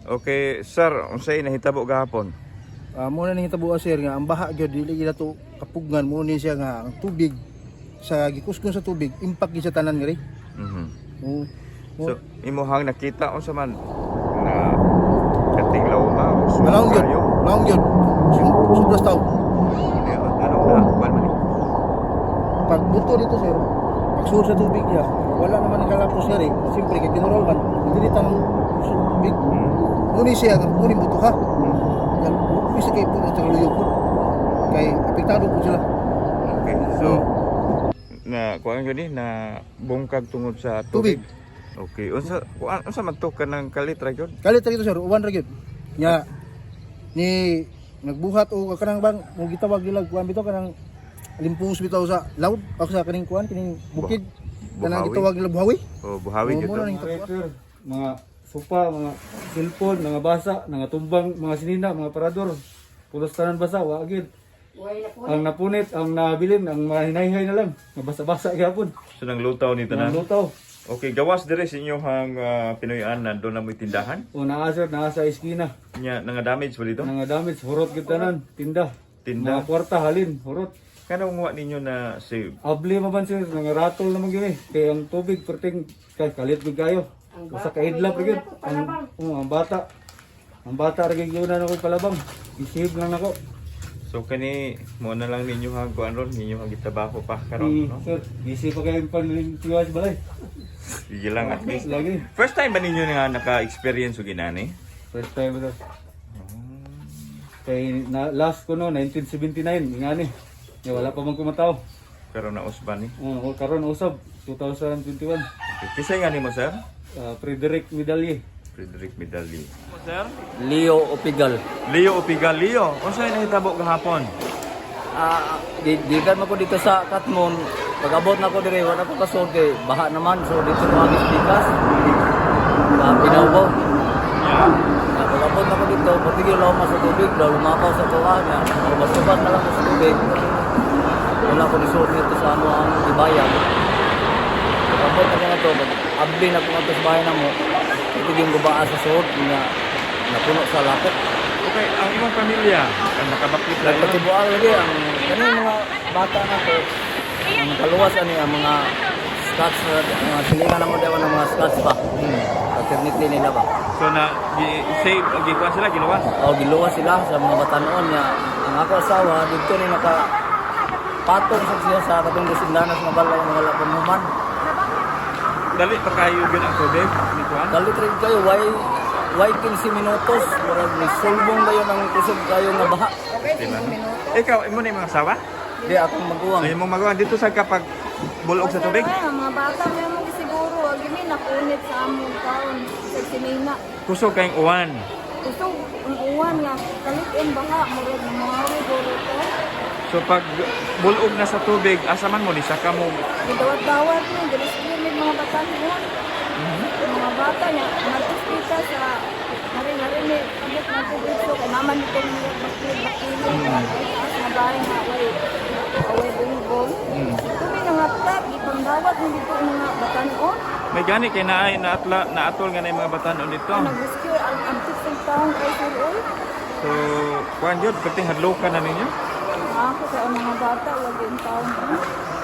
Okay, sir, unsay nahitabo gahapon? Mo na ning hitabo, sir, nga ang baha gyud dili gyud nato kapugngan. Mo ni siya nga ang tubig sa gikusgon sa tubig, impact gyud sa tanan ngari. Oo. So, imuhang nakita unsa man na katinglaw ba o Malawong gyud, kayo? malawong gyud. Sobras tawo. Anong na kuan man ni? Pag buto dito, sir, pag suod sa tubig niya, wala naman ang kalapos niya rin. Siyempre, kay general man, hindi tanang tubig. Muni siya, nga muni buto ka. Yan, isa kay puno sa luyo ko. Kay apektado po sila. Okay, so na kuan gyud ni na bungkag tungod sa tubig. Tubig. Okay, unsa kuan, unsa man to kanang kalit ra gyud? Kalit ra dito, sir, uwan ra gyud. Nya ni nagbuhat o kanang bang mo gitawag nila kuan bitaw kanang limpus bitaw sa loud ako sa kaning kuan kining bukid kanang Buhawi. gitawag nila buhawi. O buhawi Oo, gyud mo to. na ning Mga record, mga sopa, mga cellphone, mga basa, mga tumbang, mga sinina, mga parador. Pulos tanan basa, wa gyud. Ang napunit, ang nabilin, ang mga hinayhay na lang. Mabasa-basa gyapon. So nang lutaw ni Nang tanan. lutaw. Okay, gawas dire sa inyong Pinoy-an na doon na mo'y tindahan. O naa, sir, naa sa iskina. Nya nga damage ba dito? Nga damage, hurot gyud tanan, tinda. Tinda. Mga kwarta halin, hurot. Kanang wa ninyo na save? Abli man, sir, nga ratol naman gyud eh. Kay ang tubig perting kay kalit gyud kayo. Basta kaidlap ra gyud. Ang oh, ang bata. Ang bata ra gyud na ako palabang. Gisave lang nako. So kani mo na lang ninyo hang kuan ron, ninyo hang gitrabaho pa karon, no? Sir, busy pa kayo panlimpyo sa balay. Sige lang, at least. Lagi. First time ba ninyo nga naka-experience og inani? First time, sir. Kay na, last ko no, 1979, ingani. Ya, wala pa man kumataw. Karon na usban ni. Oh, karon usab 2021. Okay. Kisay nga nimo, sir? Frederick Medalye. Frederick Medali. Sir? Leo Opigal. Leo Opigal. Leo, unsay nahitabo gahapon? Di kan man ko dito sa Katmon. Pag-abot na ko dire, wala ko kasod kay baha naman. So dito ko agis pikas. Sa Pinaubaw. Pag-abot na ko dito, pati yung luma sa tubig, daw lumapaw sa tuwa niya. Ubas-ubas na lang ko sa tubig. Wala ko nisod dito sa ano ang ibayan. Pag-abot na ko na to, pag-abli na ko nga to sa bahay na mo, ito yung gubaa sa suot nga napuno sa lapit. Okay, ang imong pamilya, ang nakabakit na yun. Nagpatibuan lagi ang kaning mga bata na ko, ang kaluwas ani ang mga scotch, mga silingan na mo daw ng mga scotch pa. Paternity nila ba. So na gi save o gikuan sila giluwas. O giluwas sila sa mga batanon niya. Ang ako asawa didto ni naka patong sa siya sa katong dusindanas nga balay nga wala pang human. Dali pa kayo gyud ang tubig ni kuan. Dalit rin kayo way 15 minutos murag ni sulbong kayo ng kusog kayo nga baha. Diba? Ikaw, imo na imong asawa? Di akong maguwang. Ay, imong magawa dito sa kapag bulog sa tubig. Ay, ang mga bata may mo siguro agi mi nakunit sa among taon sa sinina. Kusog kayong uwan. Kusog ang uwan nga kalit ang baha murag mga guro ko. So pag bulog na sa tubig, asa man mo ni saka mo? Gidawat-dawat mi girescue mi mga batanon. Mga bata niya nagpuspita sa nari-nari mi abot na tubig so kay mama nito murag bakil-bakil. Taas na bahay nga way away bungbong. Tumi nangatap gipangdawat mi dito ang mga batanon. May gani kay naay naatla naatol nga na yung mga batanon dito. Nag-rescue ang abot sa taon kay sir oy. So kuan jud perting hadlokan na ninyo. Ako kay ang mga bata lagi ang taon.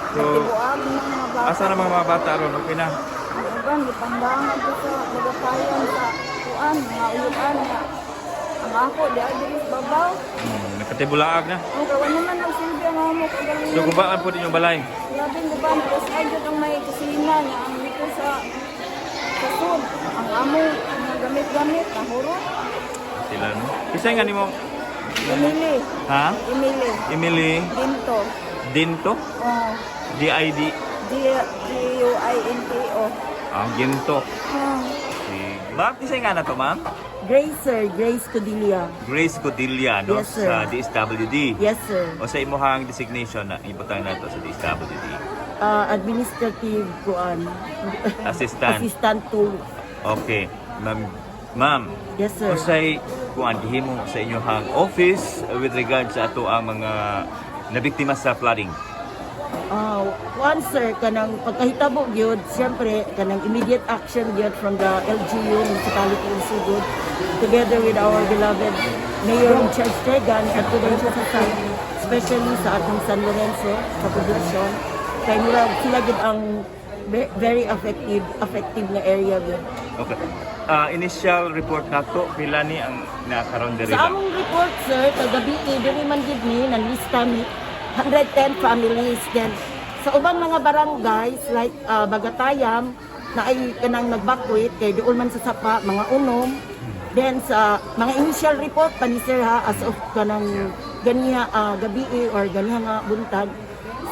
So, Nagtibuag ng mga bata. Asa na mga bata ron? Okay na. Ang uban gipandangan ko sa lagapayan sa kuan, mga uyuan nga. Ang ako di ay diri sa babaw. Nakatibulaag na. Ang kawan naman ang silbi ang amo kagalingon. So gubaan po ninyong balay. Labing gubaan plus ay jud ang may kusina nga ang dito sa sud. Ang amo mga gamit-gamit nahurot. Sila no. Kisay nga nimo? Emily, Ha? Emily, Emily Dinto. Dinto? Oh, D I D. G G U I N T O. Ah, Ginto. Oh. Sige. Ma'am, kisay nga na to, ma'am? Grace, sir. Grace Codilla. Grace Codilla, no? Yes, sir. Sa DSWD. Yes, sir. O sa imuhang designation na ibutang nato sa DSWD. Administrative kuan. Assistant. Assistant to. Okay. Ma'am, ma'am, Yes, sir. unsay kuan gihimo sa inyong office with regard sa ato ang mga nabiktima sa flooding? One sir, kanang pagkahitabo gyud, siyempre kanang immediate action gyud from the LGU, Municipality of Sugod, together with our beloved Mayor in Charge Tegan at today sa site, especially sa atong San Lorenzo, sa poblasyon. Kay murag sila gyud ang very affective nga area gyud. Okay. Initial report nato, pila ni ang nakaroon diri? Sa among report, sir, kagabi eh, diri man gid ni nanlista mi 110 families. Then sa ubang mga barangays like Bagatayam na ay kanang nagbakwit kay duol man sa sapa mga unom. Then sa mga initial report pa ni sir ha, as of kanang ganiha gabi eh, or ganiha nga buntag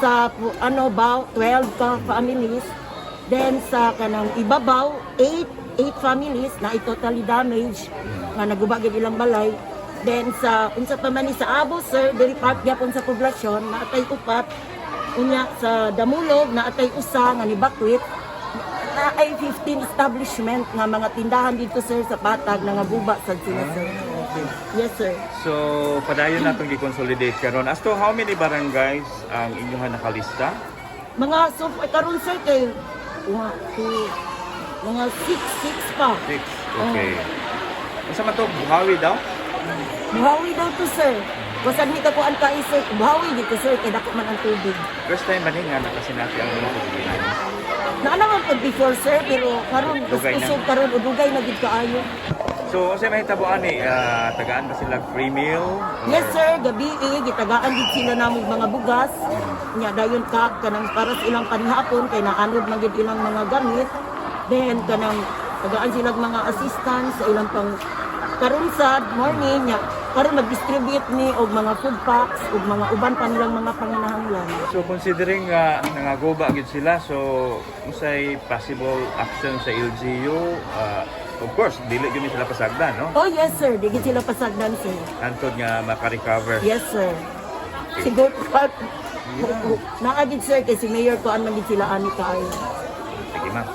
sa ano ba 12 ka families. Then sa kanang ibabaw, 8 families na ay totally damaged nga naguba gid ilang balay. Then sa unsa pa man ni sa Abo sir, diri part gyapon sa poblasyon naatay upat. Unya sa Damulog naatay usa nga nibakwit. Na ay 15 establishment nga mga tindahan dito sir sa Patag nga guba sad sila sir. Yes sir. So, padayon natong gi-consolidate karon. As to how many barangays ang inyong nakalista? Mga so karon sir kay 1, 2, mga 6 6 pa. Six. Okay. Unsa man to? Buhawi daw? Buhawi daw to sir. Wasan mi kakuan ka sir, buhawi dito sir kay dako man ang tubig. First time ba ni nga nakasinati ang mga tubig? Naa naman pag before sir pero karon Dugay na. kusog karon o dugay na gid kaayo. So, unsa may hitabo ani? Tagaan ba sila free meal? Yes sir, gabi eh, gitagaan gid sila namong mga bugas. Nya dayon ka kanang para sa ilang panihapon kay naanod man gid ilang mga gamit. Then kanang tagaan sila og mga assistance sa ilang pang karon sad morning nya karon mag-distribute ni og mga food packs ug mga uban pa nilang mga panginahanglan. So considering nga nangaguba gyud sila, so unsay possible action sa LGU? Of course, dili gyud ni sila pasagdan, no? Oh yes sir, di gid sila pasagdan sir. Hantod nga maka-recover. Yes sir. Siguro pa naa gid sir kay si mayor ko man gid sila ani kaayo. Sige, ma'am.